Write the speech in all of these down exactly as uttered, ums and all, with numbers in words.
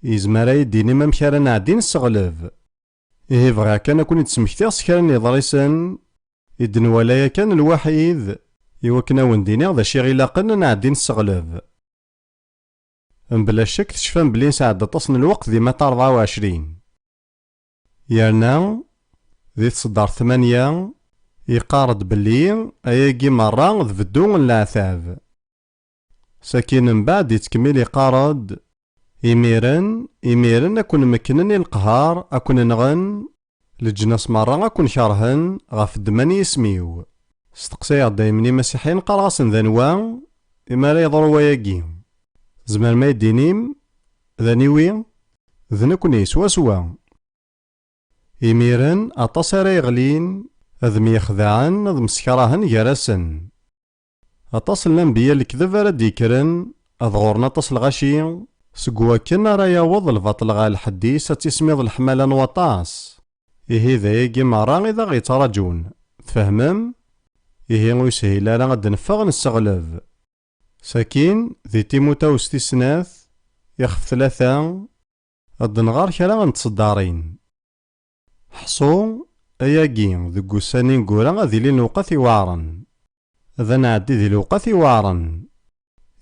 Yezmer ad yi-d-inim amek ara nɛeddi nesseɣleb? Ihi bɣiɣ kan ad ken-id-smektiɣ s kra n yeḍrisen i d-nwala yakan lwaḥid, i wakken ad wen-d-iniɣ d acu i ɣ-ilaqen ad nɛeddi nesseɣleb. Mebla ccek tecfam belli nesɛedda aṭas n lweqt di Mata rebɛa u ɛecrin. Yerna, di tseddart tmanya, yeqqar-d belli ayagi merra d beddu n leɛtab. Sakin mbeɛd yettkemmil yeqqar-d: "Imiren, imiren ad ken-mekknen i leqher, ad ken-nɣen, leǧnas merra ad ken-kerhen ɣef ddemma n yisem-iw." Steqsayeɣ-d daymen imasiḥiyen, qqareɣ-asen: "D anwa imi ara yeḍru wayagi?" Tzemrem ad yi-d-tinim: "D aniwi?" D nekkni swaswa. Imiren, aṭas ara yeɣlin, ad myexdaɛen, ad msekrahen gar-asen. Aṭas n lanbeyya n lekdeb ara d-yekkren, ad ɣurren aṭas n lɣaci, seg wakken ara yaweḍ lbaṭel ɣer lḥedd-is, ad tismiḍ leḥmala n waṭas. Ihi d ayagi merra i d aɣ-yettraǧun. Tfehmem? Ihi ur yeshil ara ad d-neffeɣ nesseɣleb. Sakin, di Timutawes tis snat, ixef tlata, ad d-nɣer kra n tseddarin. Ḥṣu, ayagi, deg ussan ineggura ad ilin lewqat iweɛren. Ad nɛeddi di lewqat iweɛren.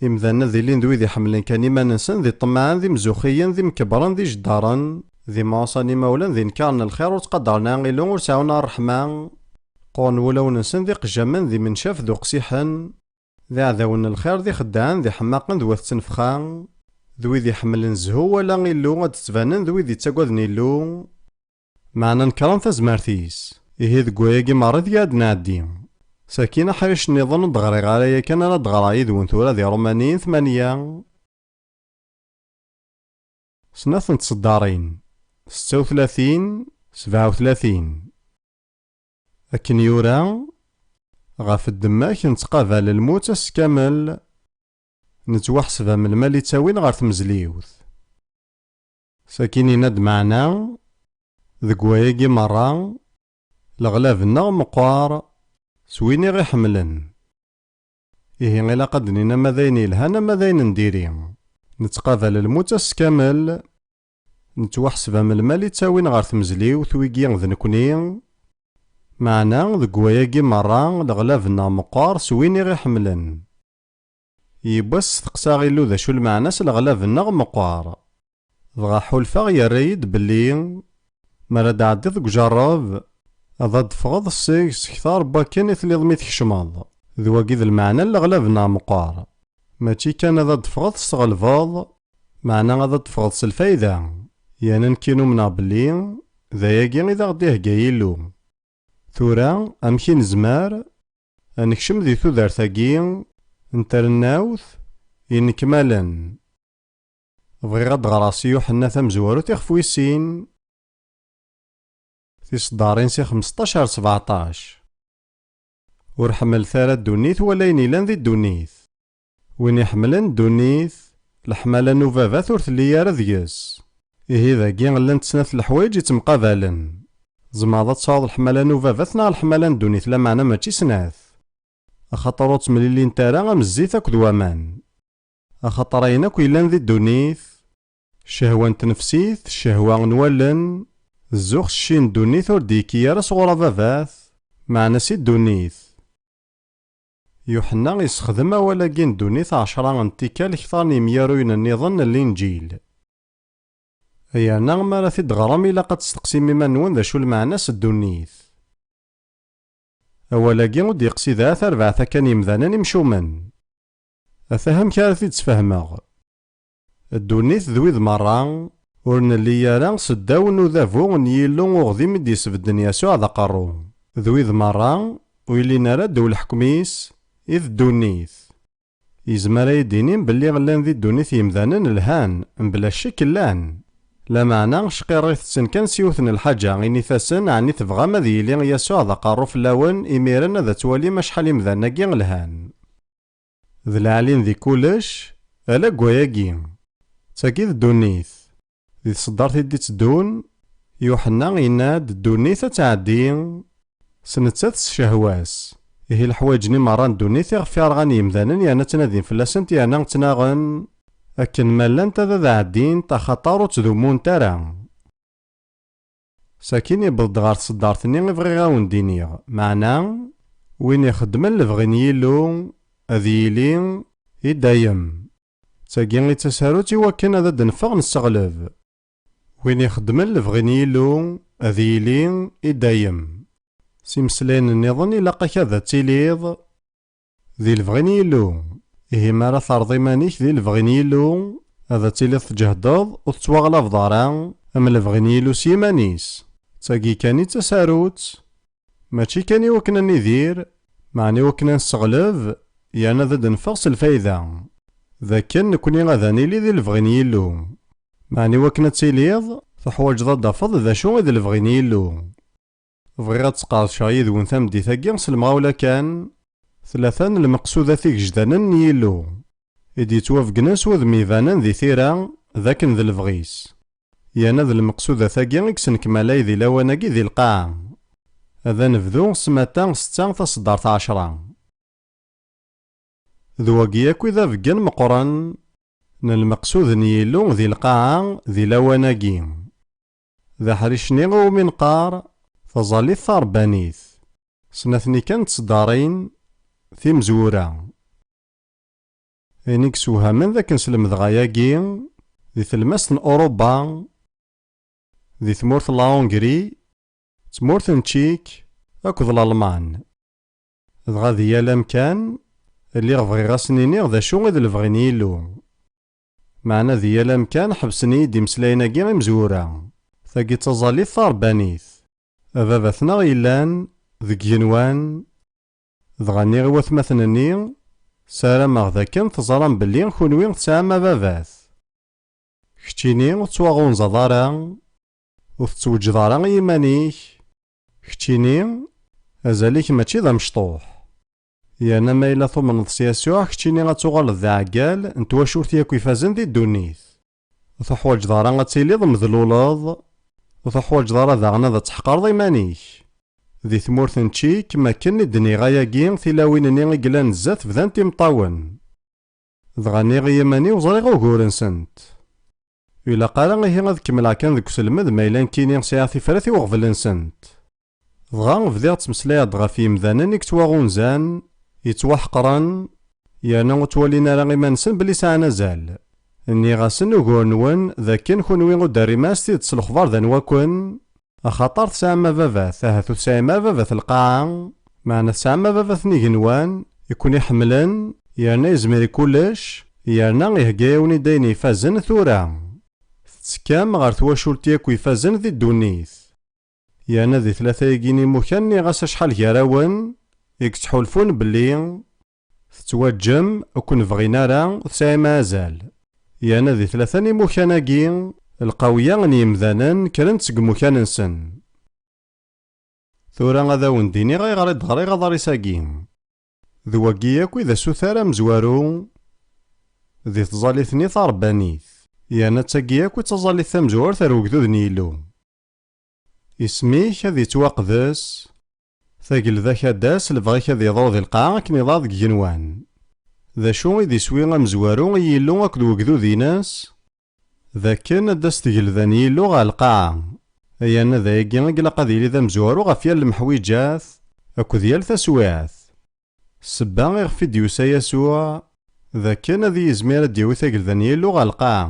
Imdanen ad ilin d wid iḥemmlen kan iman-nsen, d iṭemmaɛen, d imzuxiyen, d imkebbren, d ijeddaren, d imɛuṣan imawlan, d inkaren lxir, ur ttqadaren ara Illu, ur seɛɛun ara ṛṛeḥma, qquren wulawen-nsen d iqejjamen, d imencaf, d uqsiḥen, d iɛdawen n lxir, d ixeddaɛen, d iḥemmaqen, d wat ttnefxa, d wid iḥemmlen zzhu wala Illu, ad d-ttbanen d wid ittagaden Illu, meɛna nekṛen tazmert-is. Ihi deg wayagi merra i deg ara d-nɛeddi. Sakin aḥric nniḍen ur d-ɣriɣ ara, yakan ara d-ɣreɣ yid-wen tura di Ṛumaniyen tmanya. Snat n tseddarin, setta u tlatin, sebɛa u tlatin. Akken yura, ɣef ddemma-k nettqabal lmut ass kamel, nettwaḥseb am lmal ittawin ɣer tmezliwt. Sakin yenna-d meɛna, deg wayagi merra, leɣlab-nneɣ meqqar s win i ɣ-iḥemmlen. Ihi ilaq ad d-nini ama d ayen yelhan ama d ayen n diri. Nettqabal lmut ass kamel, nettwaḥseb am lmal ittawin ɣer tmezliwt wigi d nekni, meɛna deg wayagi merra leɣlab-nneɣ meqqar s win i ɣ-iḥemmlen. Yiwwas steqsaɣ Illu d acu lmeɛna-s leɣlab-nneɣ meqqar. Dɣa ḥulfaɣ yerra-yi-d belli mi ara d-ɛeddiḍ deg ujerreb, ad d-teffɣeḍ seg-s kter n wakken i telliḍ mi tkecmeḍ. D wagi d lmeɛna n leɣlab-nneɣ meqqar. Mačči kan ad d-teffɣeḍ tesɣelbeḍ, meɛna ad d-teffɣeḍ s lfayda. Yerna nekk i numneɣ belli d ayagi i d aɣ-d-ihegga Yillu. Tura, amek i nezmer ad nekcem di tudert-agi n trennawt inekmalen? Bɣiɣ ad d-ɣreɣ si Yuḥenna tamezwarut ixef wis sin, tiseddarin si xmesṭac ar sbeɛṭac. Ur ḥemmlet ara ddunit wala ayen yellan di ddunit. Win iḥemmlen ddunit, leḥmala n ubabat ur telli ara deg-s. Ihi dagi llant snat n leḥwayeǧ yettemqabalen. Tzemreḍ ad tesɛuḍ leḥmala n ubabat neɣ leḥmala n ddunit, lameɛna mačči snat. Axaṭer ur ttemlilint ara am zzit akked waman. Axaṭer ayen akk yellan di ddunit, ccehwa n tnefsit, ccehwa n wallen, zzux s cci n ddunit ur d-yekki ara sɣur Ababat, meɛna si ddunit. Yuḥenna yessexdem awal-agi n ddunit ɛecra n tikkal kter n yemyaruyen nniḍen n Linǧil. Yerna mi ara t-id-teɣrem ilaq ad testeqsim iman-nwen d acu lmeɛna-s ddunit. Awal-agi ur d-yeqsid ara tarbaɛt akka n yemdanen imcumen. Atah amek ara t-id-sfehmeɣ. Ddunit d wid merra, ur nelli ara seddaw n udabu n Yillu uɣdim i d-yesbedden Yasuɛ d aqerru. D wid merra, ur yellin ara ddew leḥkem-is, i d ddunit. Yezmer ad yi-d-inim belli llan di ddunit yemdanen lhan, mebla ccek llan. Lameɛna, cqirrit-ten kan s yiwet n lḥaǧa, init-asen, ɛni tebɣam ad yili Yasuɛ d aqerru fell-awen, imiren ad twalim acḥal imdanen-agi lhan. D lɛali n di kullec, ala deg wayagi. D tagi d ddunit. Di tseddart i d-itteddun, Yuḥenna yenna-d ddunit ad tɛeddi s nettat s ccehwa-s. Ihi leḥwayeǧ-nni merra n ddunit iɣef i rɣan yemdanen yerna ttnadin fell-asent yerna ttnaɣen, akken ma llant ad ad ɛeddint, axaṭer ur ttdumunt ara. Sakin iwweḍ-d ɣer tseddart-nni i bɣiɣ a wen-d-iniɣ, meɛna win ixeddmen lebɣi n Yillu ad yili i dayem. D tagi i d tasarut i wakken ad ad-neffeɣ nesseɣleb. Win ixeddmen lebɣi n Yillu ad yili i dayem. S imeslayen nniḍen, ilaq-ak ad ad tiliḍ di lebɣi n Yillu. Ihi mi ara terreḍ iman-ik di lebɣi n Yillu, ad ad tiliḍ tǧehdeḍ, ur tettwaɣlabeḍ ara am lebɣi n Yillu s yiman-is. D tagi kan i d tasarut, mačči kan i wakken ad nidir, meɛna i wakken ad nesseɣleb, yerna ad d-neffeɣ s lfayda. D akken nekni ad nili di lebɣi n Yillu. Meɛna i wakken ad tiliḍ, teḥwaǧeḍ ad d-tafeḍ d acu i d lebɣi n Yillu. Bɣiɣ ad sqerdceɣ yid-wen tameddit-agi s lemɣawla kan, tlata n lmeqsudat igejdanen n Yillu, i d-yettwabegnen s wudem ibanen di tira, d akken d lebɣi-s. Yerna d lmeqsudat-agi i yesnekmalay di lawan-agi di lqaɛa. Ad nebdu s mata setta taṣeddart ɛecra. D wagi akk i d abeggen meqqren n lmeqsud n Yillu di lqaɛa di lawan-agi. D aḥric-nni iwumi neqqar taẓallit taṛebbanit. Snat-nni kan n tseddarin timezwura. Ayen i yessewhamen d akken slemdeɣ ayagi di tlemmast n Uruba, di tmurt n la Hongrie, tmurt n Tchik akked Lalman. Dɣa di yal amkan, lliɣ bɣiɣ ad sen-iniɣ d acu i d lebɣi n Yillu. Meɛna di yal amkan ḥebsen-iyi-d imeslayen-agi imezwura. Tagi d taẓallit taṛebbanit. Ababat-nneɣ yellan deg igenwan, dɣa nniɣ i watmaten-nni, ssarameɣ d akken teẓram belli kunwi tesɛam ababat. Keččini ur tettwaɣunzaḍ ara, ur tettweǧǧeḍ ara i yiman-ik. Keččini, azal-ik mačči d amecṭuḥ. Yerna ma yella tumneḍ s Yasuɛ, keččini ad tuɣaleḍ d aɛeggal n twacult yakk ifazen di ddunit. Ur teḥwaǧeḍ ara ad tiliḍ medluleḍ, ur teḥwaǧeḍ ara daɣen ad teḥqreḍ iman-ik. Di tmurt n Tchik, makken i d-nniɣ ayagi, tilawin-nni i yellan zdat bdant imeṭṭawen. Dɣa nniɣ i yiman-iw ẓriɣ ugur-nsent. Ur ilaq ara ihi ad kemmleɣ kan deg uselmed ma yella nekkini sɛiɣ tifrat i uɣbel-nsent. Dɣa bdiɣ ttmeslayeɣ-d ɣef yemdanen i yettwaɣunzan, yettwaḥeqren, yerna ur ttwalin ara iman-nsen belli sɛan azal. Nniɣ-asen ugur-nwen d akken kunwi ur d-terrim ara s tidet s lexbar d anwa-ken, axaṭer tesɛam ababat, ahat ur tesɛim ara ababat n lqaɛa, meɛna tesɛam ababat n igenwan, i ken-iḥemmlen, yerna yezmer i kullec, yerna ihegga-yawen-id ayen ifazen tura. Tettekkam ɣer twacult yakk ifazen di ddunit. Yerna di tlata-agi n imukan nniɣ-as acḥal gar-awen i yettḥulfun belli tettwaǧǧem, ur ken-bɣin ara, ur tesɛim azal. Yerna di tlata n imukan-agi, lqawya n yemdanen kkrent seg imukan-nsen. Tura ad awen-d-iniɣ ayɣer i d-ɣriɣ aḍris-agi. D wagi akk i d asuter amezwaru di tẓallit-nni taṛebbanit, yerna d tagi akk i d taẓallit tamezwarut ar wegdud n Yillu. Isem-ik ad yettwaqdes, tagelda-k ad d-tas, lebɣi-k ad yeḍru di lqaɛa akken yeḍra deg igenwan. D acu i d iswi amezwaru i Yillu akked wegdud-ines? D akken ad d-tas tgelda n Yillu ɣer lqaɛa. Yerna d ayagi i ilaq ad yili d amezwaru ɣef yal lemḥwiǧat akked yal taswiɛt. Ssebba iɣef i d-yusa Yasuɛ, d akken ad yizmir ad d-yawi tagelda n Yillu ɣer lqaɛa.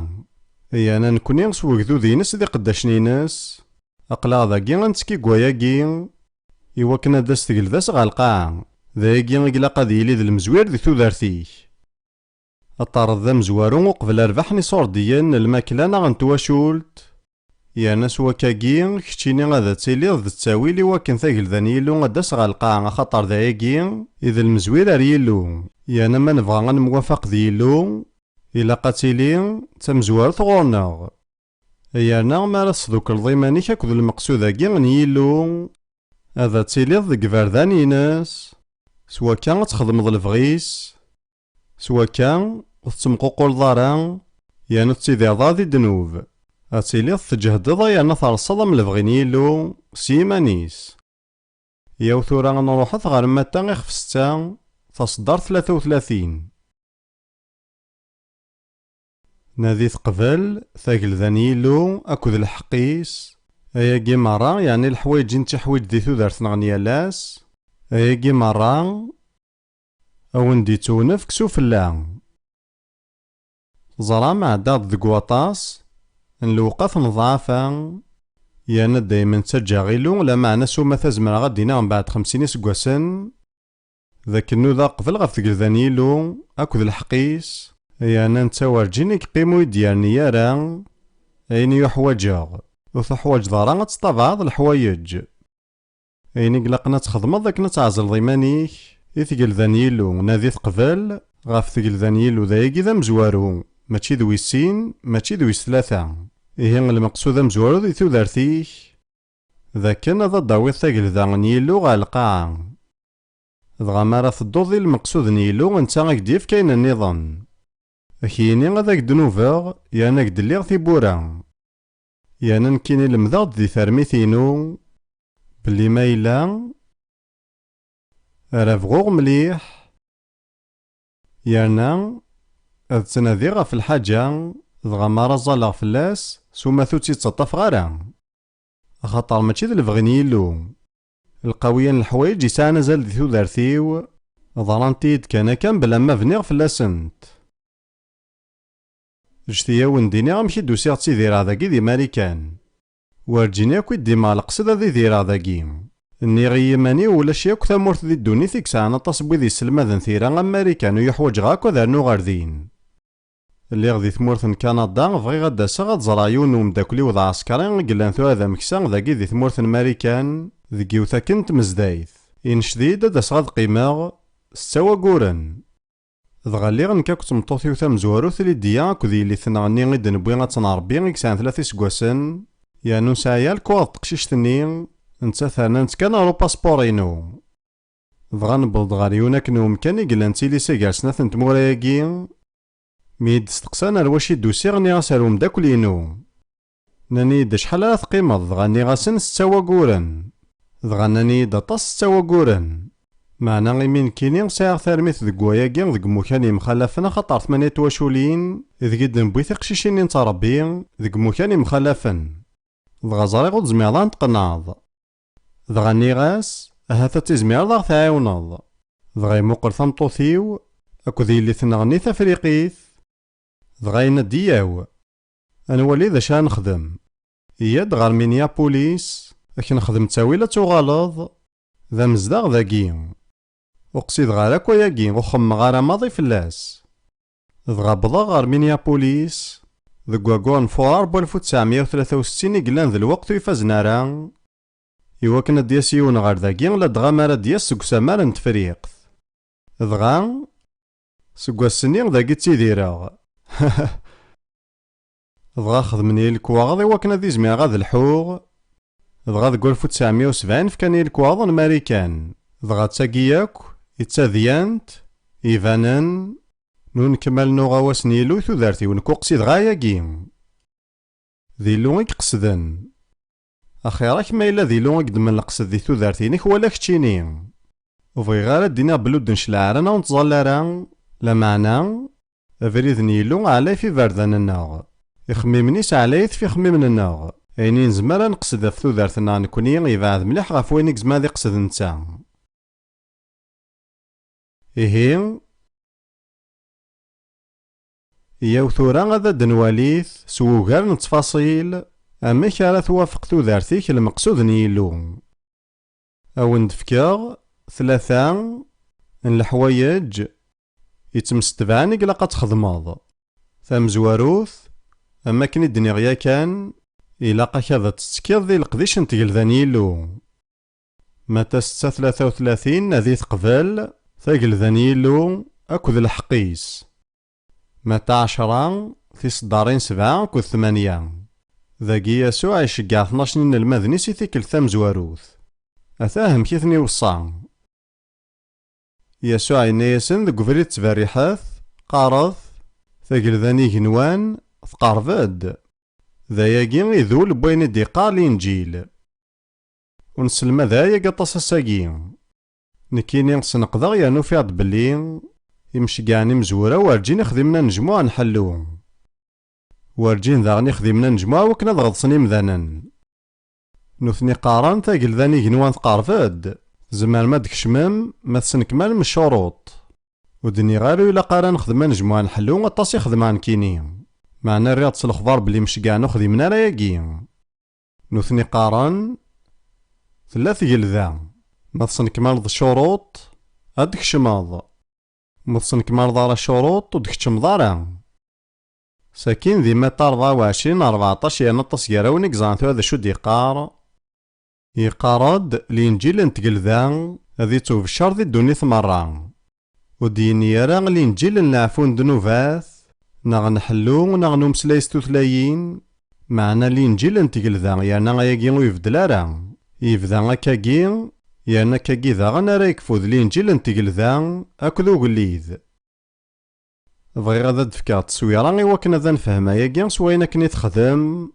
Yerna nekni s wegdud-ines d iqeddacen-ines, aql-aɣ dagi ad nettekki deg wayagi, i wakken ad d-tas tgelda-s ɣer lqaɛa. D ayagi i ilaq ad yili d lemzwir di tudert-ik. Ad terreḍ d amezwaru uqbel rrbeḥ n iṣurdiyen n lmakla neɣ n twacult, yerna s wakagi, keččini ad tiliḍ d ttawil i wakken tagelda n Yillu ad d-tas ɣer lqaɛa, axaṭer d ayagi i d lemzwir ar Yillu. Yerna ma nebɣa ad nemwafaq d Yillu, ilaq ad tili d tamezwarut ɣur-neɣ. Yerna mi ara tesdukleḍ iman-ik akked lmeqsud-agi n Yillu, ad tiliḍ deg iberdan-ines, s wakka ad txedmeḍ lebɣi-s, s wakka ur tettemququleḍ ara, yerna ur tettidireḍ ara di ddnub. Ad tiliḍ tǧehdeḍ yerna terseḍ am lebɣi n Yillu s yiman-is. Yaw tura ad nruḥet ɣer Matta ixef setta, taṣeddart tlata u tlatin. Nadi teqbel, tagelda n Yillu akked lḥeqq-is. Ayagi merra, yeɛni leḥwayeǧ i nettiḥwiǧ di tudert-nneɣ n yal ass, ayagi merra a wen-d-ittunefk s ufella. Teẓram, ɛeddaɣ-d deg waṭas n lewqat n ḍḍɛafa, yerna daymen ttaǧǧaɣ Illu, lameɛna s umata zemreɣ ad d-iniɣ mbeɛd xemsin iseggasen d akken nudaɣ qbel ɣef tgelda n Yillu akked lḥeqq-is, yerna netta werǧin i yeqqim ur yi-d-yerni ara ayen i uḥwaǧeɣ. Ur tuḥwaǧeḍ ara ad teṭṭabaɛeḍ leḥwayeǧ. Ayen i ilaqen ad txedmeḍ akken ad tɛezleḍ iman-ik i tgelda n Yillu, nadi teqbel ɣef tgelda n Yillu, d ayagi d amezwaru, mačči d wis sin, mačči d wis tlata. Ihi lmeqsud amezwaru di tudert-ik, d akken ad d-tawiḍ tagelda n Yillu ɣer lqaɛa. Dɣa mi ara tedduḍ di lmeqsud n Yillu, netta ad k-d-yefk ayen nniḍen. Ad k-yini ad ak-d-nubeɣ, yerna ad ak-d-lliɣ tiwwura. Yerna nekkini lemdeɣ-d di termit-inu belli ma yella ara bɣuɣ mliḥ, yerna ad ttnadiɣ ɣef lḥaǧa, dɣa mi ara ẓẓalleɣ fell-as, s umata ur tt-id-ttaṭṭafeɣ ara. Axaṭer mačči d lebɣi n Yillu. Lqawiya n leḥwayeǧ yesɛan azal di tudert-iw, ḍrant-iyi-d kan akka bla ma bniɣ fell-asent. Ǧǧet-iyi a wen-d-iniɣ amek i d-usiɣ ttidireɣ dagi di Marikan. Werǧin akk i d-ddimeɣ leqsed ad idireɣ dagi. Nniɣ i yiman-iw ulac yakk tamurt di ddunit i yesɛan aṭas n wid yesselmaden tira am Marikan, ur yuḥwaǧeɣ akk ad rnuɣ ɣer din. Lliɣ di tmurt n Kanada, bɣiɣ ad d-aseɣ ad ẓreɣ yiwen n umeddakel-iw d aɛsekṛi i yellan tura d ameksa dagi di tmurt n Marikan, deg yiwet akken n tmezdayt. Inecd-iyi-d ad d-aseɣ ad qqimeɣ setta wagguren. Dɣa lliɣ nekk akked tmeṭṭut-iw tamezwarut Lidya akked yelli-tneɣ-nni i d-newwi ad tt-nṛebbi i yesɛan tlata iseggasen, yernu nesɛa ya lekwaɣeḍ teqcict-nni, nettat terna-tt kan ɣer upaspuṛ-inu. Dɣa newweḍ-d ɣer yiwen akken n umkan i yellan d tilisa gar snat n tmura-agi. Mi yi-d-steqsan ar wacu i d-usiɣ, nniɣ-as ar umeddakel-inu. Nnan-iyi-d acḥal ara teqqimeḍ, dɣa nniɣ-asen setta wagguren. Dɣa nnan-iyi-d aṭas setta wagguren. Meɛna imi nekkini sɛiɣ tarmit deg wayagi deg imukan yemxalafen axaṭer tmanya n twaculin deg i d-newwi tiqcicin-nni nettṛebbi deg imukan yemxalafen. Dɣa ẓriɣ ur tezmireḍ ara ad tqenɛeḍ. Dɣa nniɣ-as, ahat ad tizmireḍ ad ɣ-tɛiwneḍ. Dɣa imuqel tameṭṭut-iw akked yelli-tneɣ-nni tafriqit. Dɣa yenna-d, iyyaw, ad nwali d acu ara nexdem. Iyya-d ɣer Minneapolis, ad k-nexdem ttawil ad tuɣaleḍ d amezdaɣ dagi. Ur qsideɣ ara akk ayagi, ur xemmemeɣ ara maḍi fell-as. Dɣa wwḍeɣ ɣer Minneapolis, deg waggur n furar n walef u tesɛemya u tlata u settin i yellan d lweqt ur ifazen ara, iwakken ad d-yas yiwen ɣer dagi, ladɣa mi ara d-yas seg usamar n Tefriqt. Dɣa, seg wass-nni, dagi ttidireɣ. Dɣa xedmen-iyi lekwaɣeḍ iwakken ad izmireɣ ad lḥuɣ. Dɣa deg walef u tesɛemya u sebɛin fkan-iyi lekwaɣeḍ n Marikan. Dɣa d tagi yakk i d tadyant ibanen n unkmal n uɣawas n Yillu i tudert-iw, nekk ur qsideɣ ara ayagi. D Illu i iqesden. Axir-ak ma yella d Illu i yeddmen leqsed di tudert-inek wala keččini. Ur bɣiɣ ara ad d-iniɣ belli ur d-necleɛ ara neɣ ur nettẓalla ara, lameɛna abrid n Yillu ɛlay f iberdan-nneɣ, ixemmimen-is ɛlayit f ixemmimen-nneɣ. Ayen i nezmer ad neqsed ɣef tudert-nneɣ nekni yebɛed mliḥ ɣef wayen i yezmer ad iqsed netta. Ihi, iyyaw tura ad d-nwalit s wugar n ttfaṣil amek ara twafeq tudert-ik lmeqsud n Yillu. A wen-d-fkeɣ tlata n leḥwayeǧ yettemsetbaɛen i ilaq ad txedmeḍ. Tamezwarut, am akken i d-nniɣ yakan, ilaq-ak ad tettekkiḍ di leqdic n tgelda n Yillu. Mata setta tlata u tlatin, nadi teqbel tagelda n Yillu akked lḥeqq-is. Mata ɛecra, tiseddarin sebɛa akked tmanya. Dagi Yasuɛ iceggeɛ tnac n inelmaden-is i tikkelt tamezwarut. Ata amek i ten-iweṣṣa. Yasuɛ yenna-yasen deg ubrid ttberriḥet, qqaret, tagelda n igenwan tqerreb-d. D ayagi i d ul n wayen i d-iqqar Linǧil. Ur nesselmad ara yagi aṭas ass-agi. Nekkini sneqdeɣ yernu ufiɣ-d belli imceggɛen imezwura werǧin i xdimen anejmuɛ n ḥellu. Werǧin daɣen i xdimen anejmuɛ wakken ad ɣeḍsen imdanen. Nutni qqaren tagelda n igenwan tqerreb-d, tzemrem ad d-tkecmem ma tesnekmalem ccuruṭ. Ur d-nniɣ ara ur ilaq ara nexdem anejmuɛ n ḥellu, aṭas i xedmeɣ nekkini, meɛna rriɣ-d s lexbar belli Imceggɛen ur xdimen ara ayagi. Nutni qqaren, tella tgelda, ma tesnekmaleḍ ccuruṭ, ad d-tkecmeḍ. Ma tesnekmaleḍ ara ccuruṭ, ur d-tkeččmeḍ ara. Sakin di Matta rebɛa u ɛecrin rbeɛṭac yerna aṭas gar-awen i yeẓran tura d acu d-yeqqar. Yeqqar-d, Linǧil n tgelda ad ittwabeccer di ddunit merra. Ur d-yenni ara Linǧil n leɛfu n ddnubat, neɣ n ḥellu, neɣ n umeslay s tutlayin, meɛna Linǧil n tgelda, yerna ayagi ur ibeddel ara. Yebda akkagi, yerna akkagi daɣen ara yekfu d Linǧil n tgelda akked ugellid. Bɣiɣ ad d-fkeɣ tteswira i wakken ad nefhem ayagi s wayen akken i texdem.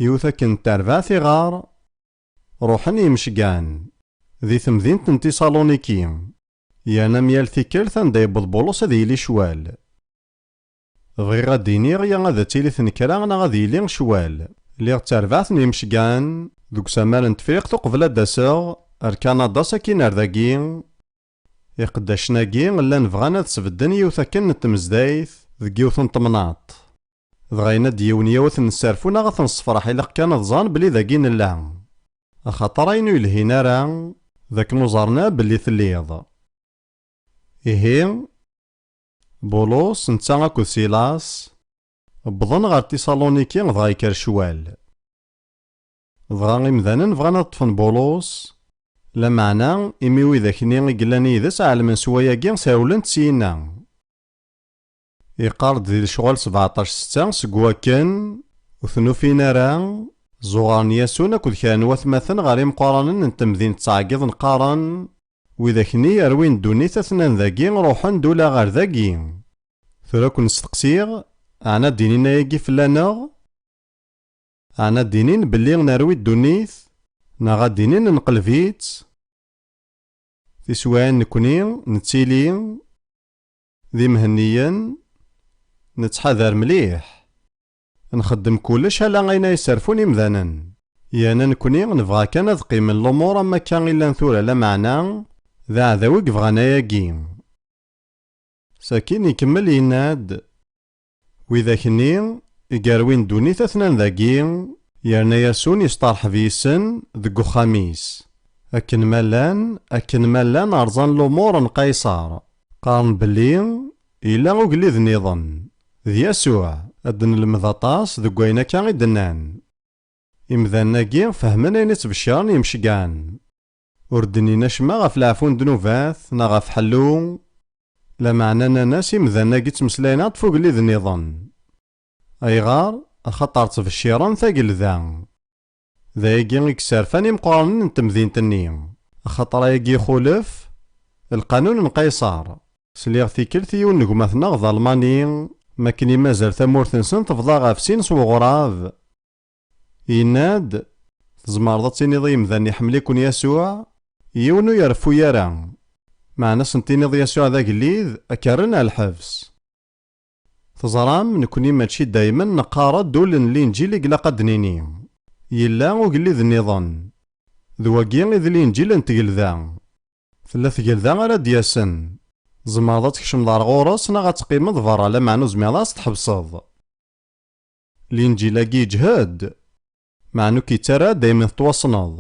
Yiwet akken n terbaɛt iɣar, ruḥen yimceggɛen di temdint n Tisaluniki, yerna am yal tikkelt anda yewweḍ Bulus ad yili ccwal. Bɣiɣ ad d-iniɣ ya ad tili tnekra neɣ ad yili ccwal. Lliɣ d terbaɛt n yimceggɛen, deg usamar n Tefriqt uqbel ad d-aseɣ ar Kanada sakin ar dagi. Iqeddacen-agi llan bɣan ad sbedden yiwet akken n tmezdayt deg yiwet n temnaḍt. Dɣa yenna-d yiwen yaw ad ten-nesserfu neɣ ad ten-nessefreḥ, ilaq kan ad ẓren belli dagi nella. Axaṭer ayen ur yelhin ara, d akken ur ẓren ara belli telliḍ. Ihi, Bulus, netta akked Silas, wwḍen ɣer Tisaluniki dɣa yekker ccwal. Dɣa imdanen bɣan ad ṭṭfen Bulus, lameɛna imi widak-nni i yellan yid-s ɛelmen s wayagi, srewlen-t syenna. Yeqqar-d di Lecɣal sebɛeṭac setta, seg wakken ur ten-ufin ara, zuɣaren Yasun akked kra n watmaten ɣer imeqqranen n temdint ttɛeggiḍen qqaren, widak-nni yerwin ddunit atnan dagi, ruḥen-d ula ɣer dagi. Tura ad ken-steqsiɣ, ɛni ad d-inin ayagi fell-aneɣ? Ɛni ad d-inin belli nerwi ddunit, neɣ ad d-inin nqelleb-itt? Tiswiɛin nekni nettili d imhenniyen, nettḥadar mliḥ, nxeddem kullec ala ayen ay sserfun imdanen. Yerna nekni nebɣa kan ad qqimen lumuṛ am wakka i llan tura, lameɛna d aɛdaw i yebɣan ayagi. Sakin ikemmel yenna-d, widak-nni i yerwin ddunit atnan dagi, yerna Yasun yesteṛḥeb yes-sen deg uxxam-is. Akken ma llan, akken ma llan rẓan lumuṛ n Qayṣer. Qqaren belli yella ugellid nniḍen, d Yasuɛ, ad d-nelmed aṭas deg wayen akka i d-nnan. Imdanen-agi fehmen ayen i ttbeccaren yimceggɛen. Ur d-nnin acemma ɣef leɛfu n ddnubat neɣ ɣef ḥellu, lameɛna nnan-as imdanen-agi ttmeslayen-aɣ-d f ugellid nniḍen. Ayɣer? Axaṭer ttbecciren tagelda. D ayagi i yesserfan imeqqranen n temdint-nni, axaṭer ayagi ixulef lqanun n Qayṣer. Sliɣ tikkelt i yiwen n gma-tneɣ d Almani, makken i mazal tamurt-nsen tebḍa ɣef sin s uɣrab. Yenna-d, tzemreḍ ad tiniḍ i yimdanen iḥemmel-iken Yasuɛ, yiwen ur ireffu ara. Meɛna s n tiniḍ Yasuɛ d agellid, ad k-rren ar lḥebs. Teẓram, nekni mačči daymen neqqar-d ul n Linǧil i ilaq ad d-nini. Yella ugellid nniḍen. D wagi i d Linǧil n tgelda. Tella tgelda ara d-yasen. Tzemreḍ ad tkecmeḍ ar ɣur-s neɣ ad teqqimeḍ berra, lameɛna ur zmireḍ ad s-tḥebseḍ. Linǧil-agi yeǧhed, meɛna ur k-yettara daymen tettwassneḍ.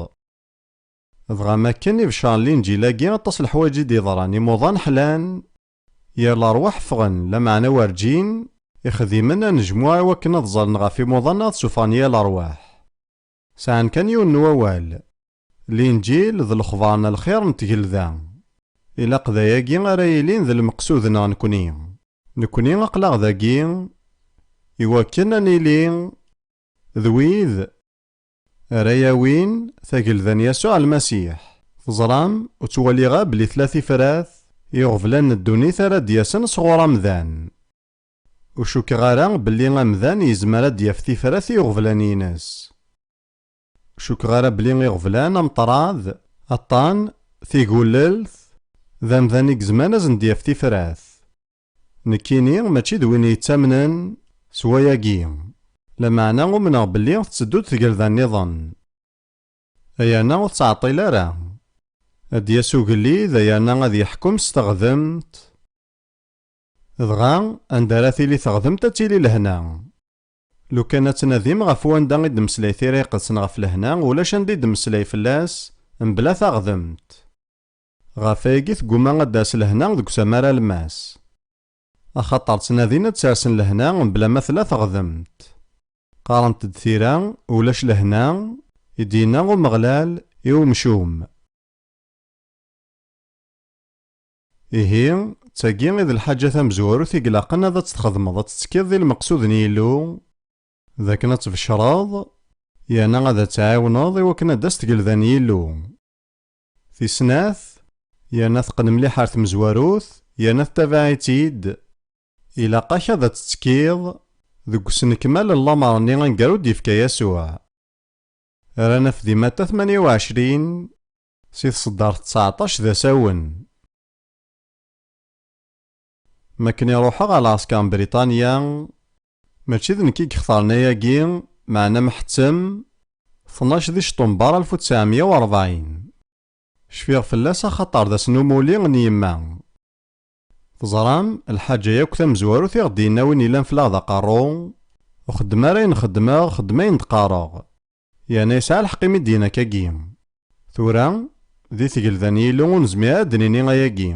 Dɣa makken i beccren Linǧil-agi, aṭas n leḥwayeǧ i d-yeḍran, imuḍan ḥlan, yir lerwaḥ ffɣen, lameɛna werǧin i xdimen anejmuɛ i wakken ad ẓallen ɣef imuḍan neɣ ad ssufɣen yir lerwaḥ. Sɛan kan yiwen n wawal, Linǧil d lexbar n lxir n tgelda. Ilaq d ayagi ara yilin d lmeqsud-nneɣ nekni. Nekni aql-aɣ dagi i wakken ad nili d wid ara yawin tagelda n Yasuɛ Lmasiḥ. Teẓram, ur ttwaliɣ ara belli tella tifrat i iɣeblan n ddunit ara d-yasen sɣur amdan. Ur cukkeɣ ara belli amdan yezmer ad d-yaf tifrat i iɣeblan-ines. Ur cukkeɣ ara belli iɣeblan am ṭṭrad, aṭṭan, tigullelt, d amdan i yezman ad sen-d-yaf tifrat. Nekkini mačči d win yettamnen s wayagi. Lameɛna umneɣ belli tetteddu-d tgelda nniḍen. Ay yerna ur tettɛeṭṭil ara. Ad d-yas ugellid, ay yerna ad yeḥkem s teɣdemt. Dɣa, anda ara tili teɣdemt, ad tili lehna. Lukan ad tnadim ɣef wanda i d-temmeslay Tira Iqedsen ɣef lehna, ulac anda i d-temmeslay fell-as mebla taɣdemt. Ɣef wayagi tegguma ad d-tas lehna deg usamar alemmas. Axaṭer ttnadin ad d-sersen lehna mebla ma tella teɣdemt. Qqarent-d tira, ulac lehna, i d-yenna Umeɣlal i umcum. Ihi, d tagi i d lḥaǧa tamezwarut i ilaqen ad tt-txedmeḍ, ad tettekkiḍ di lmeqsud n Yillu, d akken ad tbecreḍ, yerna ad tt-tɛiwneḍ i wakken ad d-tas tgelda n Yillu. Tis snat, yerna teqqen mliḥ ar tmezwarut, yerna tettabaɛ-itt-id. Ilaq-ak ad tettekkiḍ deg usnekmal n lamer-nni aneggaru d-yefka Yasuɛ. Ara naf di Matta tmanya u ɛecrin, si tseddart tseɛṭac d asawen. Mi akken i ruḥeɣ ɣer lɛesker n Briṭanya, mačči d nekk i yextaren ayagi, meɛna mḥettem, tnac di cṭember alef u tesɛemya u rebɛin. Cfiɣ fell-as axaṭer d ass n umuli n yemma. Teẓram, lḥaǧa yakk tamezwarut i ɣ-d-yenna win yellan fell-aɣ d aqerru, ur xeddem ara ayen xeddmeɣ, xeddem ayen d-qqareɣ. Yerna yesɛa lḥeqq imi d-yenna akkagi. Tura, di tgelda n Yillu ur nezmir ara ad d-nini ayagi.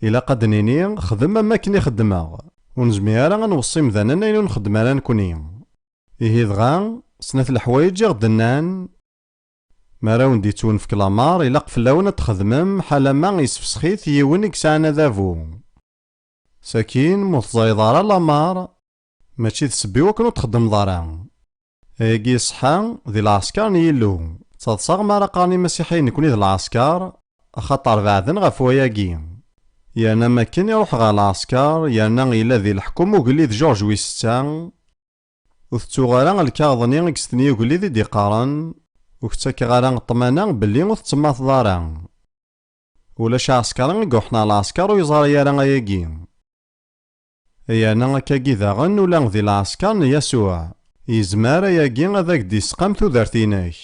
Ilaq ad d-nini, xdem am wakken i xeddmeɣ. Ur nezmir ara ad nweṣṣi imdanen ayen ur nxeddem ara nekni. Ihi dɣa, snat leḥwayeǧ i ɣ-d-nnan, mi ara wen-d-yettwenfek lamer, ilaq fell-awen ad txedmem ḥalama yessefsex-it yiwen i yesɛan adabu. Sakin, ma ur teẓriḍ ara lamer, mačči d ssebba i wakken ur txeddmeḍ ara. Ayagi iṣeḥḥa di lɛesker n Yillu. Ttaḍsaɣ mi ara qqaren imasiḥiyen nekni d lɛesker, axaṭer beɛden ɣef wayagi. Yerna am wakken iruḥ ɣer lɛesker, yerna yella di leḥkem ugellid George wis setta, ur tettuɣ ara lkaɣeḍ-nni i yesten i ugellid i d-iqqaren, ur k-ttakeɣ ara ṭṭmana belli ur tettemmateḍ ara. Ulac aɛesker i iruḥen ɣer lɛesker ur yeẓri ara ayagi. Yerna akkagi daɣen ula di lɛesker n Yasuɛ, yezmer ayagi ad ak-d-isqam tudert-inek.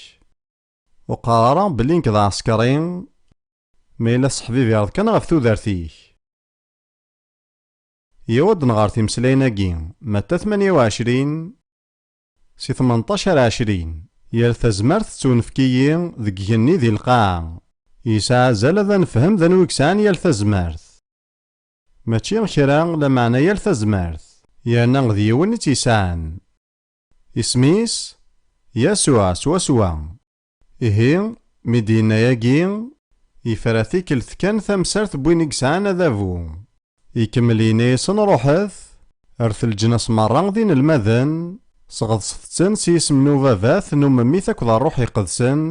Ur qqar ara belli nekk d aɛesker, ma yella sseḥbibireḍ kan ɣef tudert-ik. Yaw ad nɣer timeslayin-agi, Matta tmanya u ɛecrin, si tmenṭac ar ɛecrin. Yal tazmert tettwenfek-iyi deg igenni di lqaɛa. Yesɛa azal ad nefhem d anwa i yesɛan yal tazmert. Mačči kra, lameɛna yal tazmert, yerna d yiwen i tt-yesɛan. Isem-is? Yasuɛ, swaswa. Ihi, mi d-yenna ayagi, yefra tikkelt kan tamsalt n win i yesɛan adabu. Ikemmel yenna-yasen: Ruḥet, rret leǧnas merra d inelmaden, sɣeḍset-ten s yisem n Ubabat, n Umemmit akked Ṛṛuḥ Iqedsen,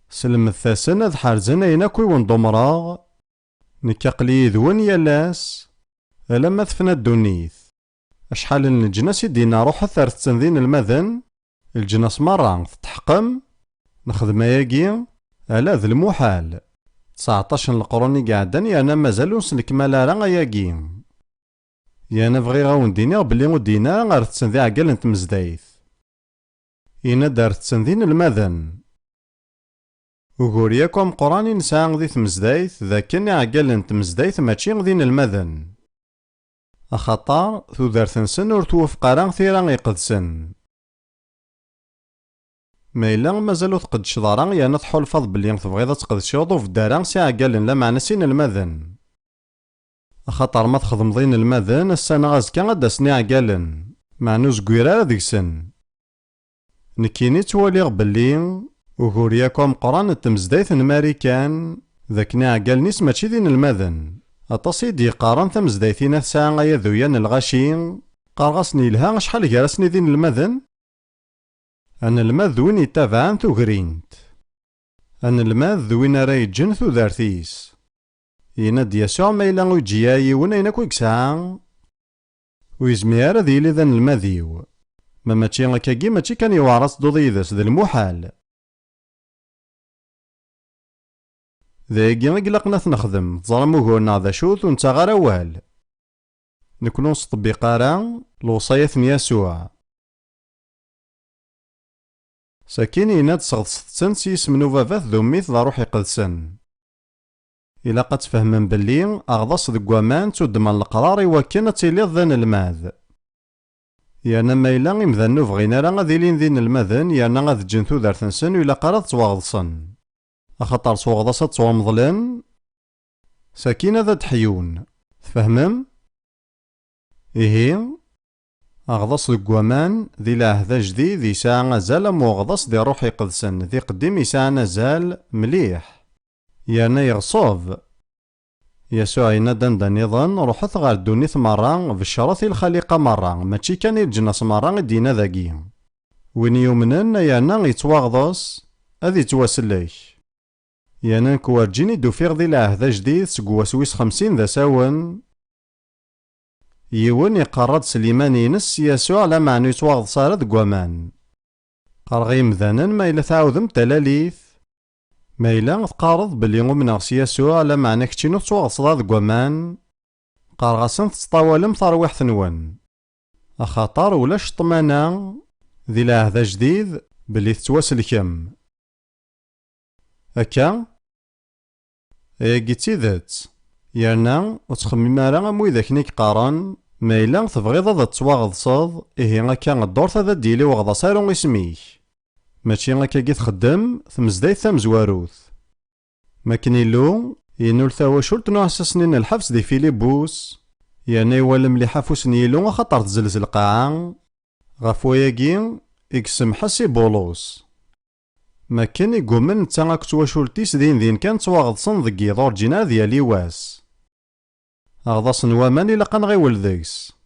selmet-asen ad ḥerzen ayen akk i wen-d-umreɣ. Nekk aql-i yid-wen yal ass, alamma tefna ddunit. Acḥal n leǧnas i d-yenna: Ruḥet rret-ten d inelmaden? Leǧnas merra, tetḥeqqem? Nexdem ayagi? Ala, d lmuḥal. Tseɛṭac n leqrun i iɛeddan yerna mazal ur nesnekmal ara ayagi. Yerna bɣiɣ a wen-d-iniɣ belli ur d-yenna ara rret-ten d iɛeggalen n tmezdayt. Yenna-d rret-ten d inelmaden. Ugur yakk ameqqran i nesɛa di tmezdayt d akken iɛeggalen n tmezdayt mačči d inelmaden. Axaṭer tudert-nsen ur twufeq ara Tira Iqedsen. Ma yella mazal ur tqeddceḍ ara yerna tḥulfaḍ belli tebɣiḍ ad tqedceḍ, ur bedd ara s iɛeggalen lameɛna s inelmaden. Axaṭer ma txedmeḍ inelmaden, ass-a neɣ azekka ad d-asen iɛeggalen, meɛna ur zeggir ara deg-sen. Nekkini ttwaliɣ belli ugur yakk ameqqran n tmezdayt n Marikan d akken iɛeggalen-is mačči d inelmaden. Aṭas i d-yeqqaren tamezdayt-inna tesɛa ayaduya n lɣaci, qqareɣ-asen yelha acḥal gar-asen i d inelmaden. Anelmad d win yettabaɛen tugrint. Anelmad d win ara yeǧǧen tudert-is. Yenna-d Yasuɛ ma yella ur yeǧǧi ara yiwen ayen akk i yesɛa, ur yezmir ara ad yili d anelmad-iw. Ma mačči akkagi, mačči kan yewɛer ad tedduḍ yid-s, d lmuḥal. D ayagi i ilaqen ad t-nexdem, teẓram ugur-nneɣ d acu-t, ur nettaɣ ara awal. Nekni ur nettṭebbiq ara lewṣayat n Yasuɛ. Sakin yenna-d sɣeḍset-ten s yisem n ubabat d ummit d ṛuḥ iqedsen. Ilaq ad tfehmem belli aɣḍas deg waman d tuddma n leqrar i wakken ad tiliḍ d anelmad. Yerna ma yella imdanen ur bɣin ara ad ilin d inelmaden yerna ad ǧǧen tudert-nsen, ur ilaq ara ad ttwaɣeḍsen. Axaṭer s uɣḍas ad ttwameḍlen, sakin ad d-ḥyun. Tfehmem? Ihi, aɣḍas deg waman, di lɛehd ajdid, yesɛa azal am uɣḍas di Ṛṛuḥ Iqedsen, d iqeddim yesɛan azal mliḥ. Yerna yeɣṣeb. Yasuɛ yenna-d anda nniḍen, ruḥet ɣer ddunit merra, beccret i lxaliqa merra, mačči kan i leǧnas merra i d-yenna dagi. Win yumnen, yerna yettwaɣḍes, ad ittwasellek. Yerna nekk werǧin i d-ufiɣ di lɛehd ajdid seg wass wis xemsin d asawen, yiwen iqerra-d s liman-ines s Yasuɛ lameɛna ur yettwaɣḍes ara deg waman. Qqareɣ i yimdanen ma yella tɛawdem talalit, ma yella teqqareḍ belli umneɣ s Yasuɛ lameɛna keččini ur tettwaɣḍseḍ ara deg waman, qqareɣ-asen tettṭawalem tarwiḥt-nwen. Axaṭer ulac ṭṭmana di lɛehd ajdid belli tettwaselkem. Akka? Ayagi d tidet. Yerna, ur ttxemmim ara am widak i k-qqaren, ma yella tebɣiḍ ad tettwaɣeḍseḍ, ihi akka ddurt ad d-yili weɣḍas aru isem-ik. Mačči akkagi txeddem tmezdayt tamezwarut. Makken Illu, yennul tawacult n uɛessas-nni n lḥebs di Filibus, yerna iwala mliḥ afus n Yillu axaṭer tezlez lqaɛa, ɣef wayagi i isemḥes i Bulus. Makken igummen netta akked twacult-is din din kan ttwaɣeḍsen deg yiḍ ur ǧǧin ara ad yali wass. Aɣḍas n waman ilaq ad nɣiwel deg-s.